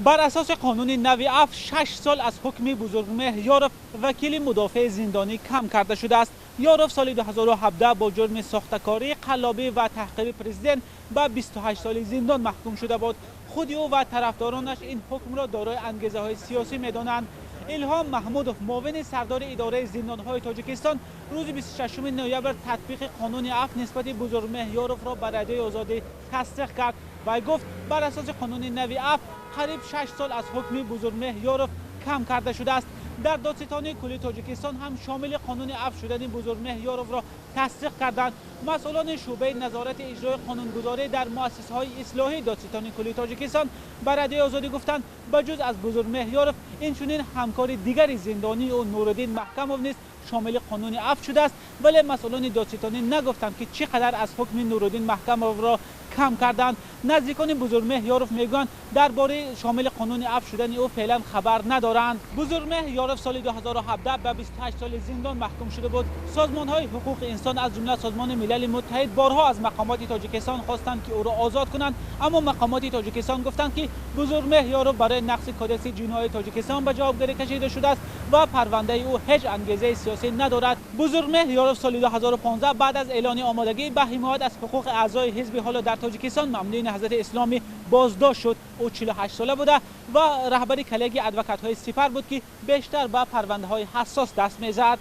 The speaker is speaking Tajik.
Бар асоси қонуни нави афв, 6 сол аз ҳукми Бузургмеҳр Ёров, вакили мудофеи зиндонӣ, кам карда шудааст. Ёров соли 2017 бо ҷурми сохтакорӣ, қаллобӣ ва таҳқири президент ба 28 соли зиндон маҳкум шуда буд. Худи ӯ ва тарафдоронаш ин ҳукмро дорои ангезаҳои сиёсӣ медонанд. Илҳом Маҳмудов, муовини сардори идораи зиндонҳои Тоҷикистон, рӯзи 26 ноябр татбиқи қонуни афв нисбати Бузургмеҳр Ёровро ба Радиои Озодӣ тасдиқ кард ва гуфт, бар асоси қонуни нави афв қариб 6 сол аз ҳукми Бузургмеҳр Ёров кам карда шудааст. Дар Додситонии кулли Тоҷикистон ҳам шомили қонуни афв шудани Бузургмеҳр Ёровро тасдиқ карданд. Масъулони шӯъбаи назорати иҷрои қонунгузорӣ дар муассисаҳои ислоҳии Додситонии кулли Тоҷикистон ба Радиои Озодӣ гуфтанд, ба ҷуз аз Бузургмеҳр Ёров, инчунин ҳамкори дигари зиндонии ӯ, Нуриддин Маҳкамов, низ шомили қонуни афв шудааст. Вале масъулони додситонӣ нагуфтанд, ки чӣ қадар аз ҳукми Нуриддин Маҳкамовро кам карданд. Наздикони Бузургмеҳр Ёров мегӯянд, дар бораи шомили қонуни афв шудани ӯ феълан хабар надоранд. Бузургмеҳр Ёров соли 2017 ба 28 соли зиндон маҳкум шуда буд. Созмонҳои ҳуқуқи инсон, аз ҷумла Созмони Милали Муттаҳид, борҳо аз мақомоти Тоҷикистон хостанд, ки ӯро озод кунанд, аммо мақомоти Тоҷикистон гуфтанд, ки Бузургмеҳр Ёров барои нақзи Кодекси ҷиноии Тоҷикистон ба ҷавобгарӣ кашида шудааст ва парвандаи ӯ ҳеҷ ангезаи сиёсӣ надорад. Бузургмеҳр Ёров соли 2015 баъд аз эълони омодагӣ ба ҳимоят аз ҳуқуқи аъзои ҳизби ҳоло дар Тоҷикистон мамнӯи Наҳзати Исломӣ боздошт шуд. Ӯ 48 сола буда ва раҳбари коллегияи адвокатҳои Сипар буд, ки бештар ба парвандаҳои ҳассос даст мезад.